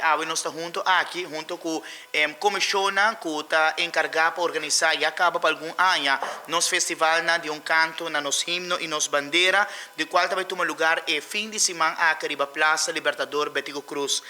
Awe nos ta hunto aki, hunto cu comisionnan cu ta encarga pa organisa ya caba pa algun aña nos festivalnan di Un Canto na Nos Himno y Nos Bandera, di cual ta bay tuma lugar e fin di siman aki riba Plaza Libertador Betico Croes.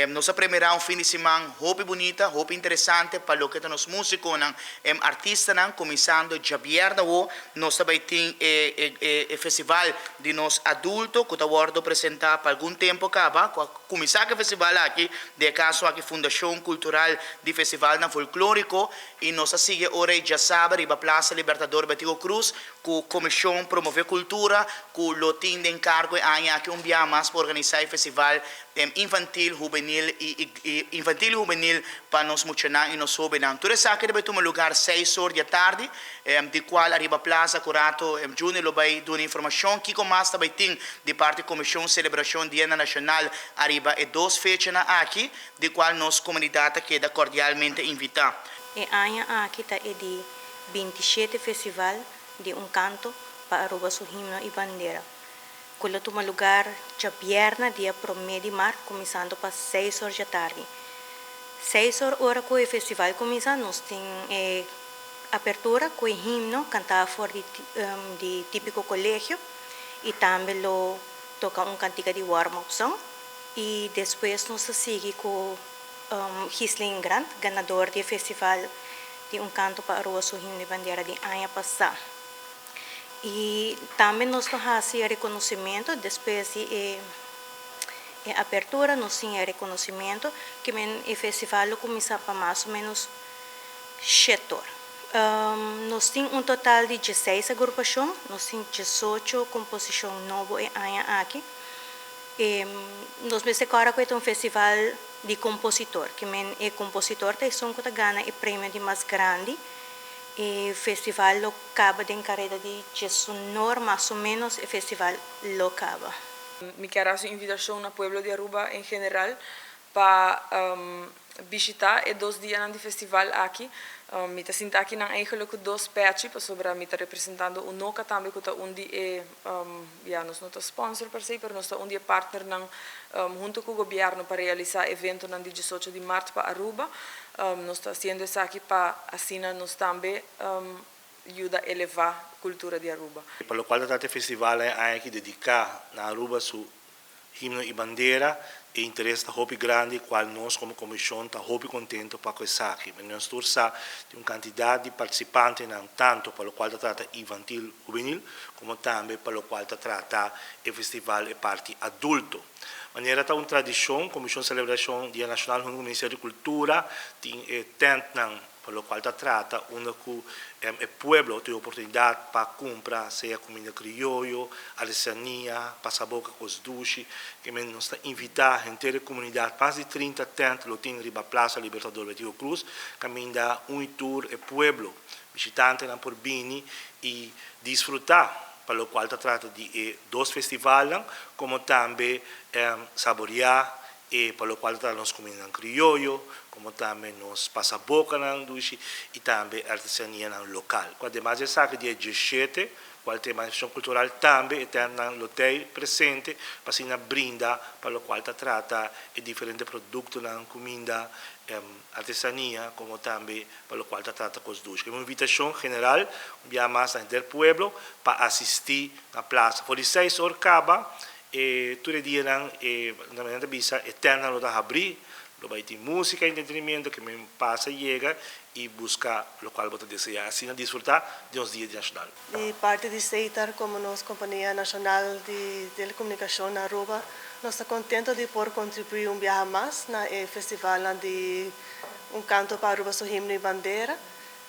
Nos a premira un fin di siman hopi bunita, hopi interesante pa loke ta nos musiconan, artistanan, cuminsando djabièrnè awo nos ta bay tin e festival di nos adulto cu ta wordo presenta pa algun tempo caba, cu a cuminsa cu e festival aki, den e caso aki Fundacion Cultural di Festivalnan Folklorico, y nos a sigui ora e djasabra riba Plaza Libertador Betico Croes cu Comision Promove Cultura cu lo tin den cargo e aña aki un bia mas pa organisa e festival infantil, hubenil y infantil y hubenil pa nos muchanan y nos hobennan. Tur esaki ta bay tuma lugar seis or di atardi, di cual ariba plaza cu rato Junior lo bay duna informacion kico mas ta bay tin di parti Comision Celebracion Dia Nacional ariba e dos fechanan aki, di cual nos comunidad ta keda cordialmente invita. E aña aki ta e di 27 festival di Un Canto pa Aruba su Himno y Bandera, cu lo tuma lugar djabièrnè dia promé di mart cuminsando pa 6 or djatardi. 6 or ora cu e festival cuminsa, nos tin e apertura cu e himno canta for di Tipico Colegio y tambe lo toca un cantica di warm-up song y despues nos ta sigui cu Gislin Grant, ganador di e festival di Un Canto pa Aruba su Himno y Bandera di aña pasa. Y tambe nos lo haci reconocimento despues di e apertura, nos tin e reconocimento cu men e festival lo cuminsa pa mas o menos 7 or. Nos tin un total di 16 agrupacion, nos tin 18 composicion nobo e aña aki. Nos mester corda cu e ta un festival di compositor, cu men e compositor ta esun cu ta gana e premio di mas grandi. E festival lo caba den careda di 11 or mas o menos e festival lo caba. Mi kier haci un invitacion na pueblo di Aruba en general pa bishita e 2 dianan di festival aki. Mi ta sinta aki nan eigenlijk cu dos pechi, pasobra mi ta representando Unoca tambe, cu ta un di e, ja, nos no ta sponsor per se, pero nos ta un di e partnernan hunto cu gobierno pa realisa eventonan di 18 di maart pa Aruba. Nos ta haciendo esaki pa asina nos tambe yuda eleva cultura di Aruba. Pa locual ta e festival aki dedica na Aruba su himno y bandera, e interes ta hopi grandi, cual nos como comision ta hopi contento pa cu esaki. Nos tur sa di un cantidad di participantenan, tanto pa locual ta trata infantil hubenil, como tambe pa locual ta trata e festival e parti adulto. Manera ta un tradicion, Comision Celebracion Dia Nacional hunto cu Ministerio di Cultura tin e tentnan pa locual ta trata unda cu e pueblo tin oportunidad pa cumpra, sea cuminda crioyo, artesania, pasaboca, cos dushi, cu nos ta invita henter e comunidad. Mas di 30 tent lo tin riba Plaza Libertador Betico Croes, caminda un tur e pueblo, bishitantenan por bini y disfruta pa locual ta trata di e dos festivalnan, como tambe saborea e pa locual ta nos cuminda crioyo, como tambe nos pasabocanan dushi y tambe artesanianan local. Ademas esaki, dia 17, cual ta manifestacion cultural, tambe e tentnan lo t'ey presente pa asina brinda pa locual ta trata e diferente productonan, cuminda, artesania, como tambe pa locual ta trata cos dushi. Un invitacion general, un biaha mas na henter pueblo, pa asisti na plaza. For di 6 or caba, tur dianan, na manera bisa, e tentnan lo ta habri, lo bay tin musica, entretenimento, cu men pasa yega y busca locual bo ta desea. Asina disfruta di nos Dia Nacional. Di parti di SETAR, como nos Compania Nacional di Telecomunicacion na Aruba, nos ta contento di por contribui un biaha mas na e festival di Un Canto pa Aruba su Himno y Bandera,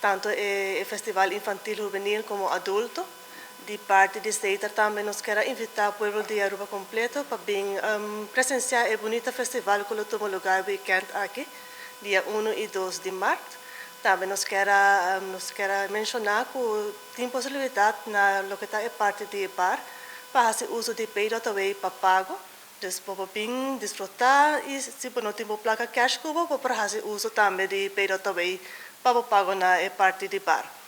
tanto e festival infantil, hubenil como adulto. Di parti di SETAR tambe nos kier invita pueblo di Aruba completo pa bin presencia e bunita festival cu lo tuma lugar weekend aki, dia 1 y 2 di maart. Tambe nos kier menciona cu tin posibilidad na loke ta e parti di bar pa haci uso di pay.away pa pago. Dus por bin disfruta y si no tin placa cash cu bo, por haci uso tambe di pay.away pa pago na e parti di bar.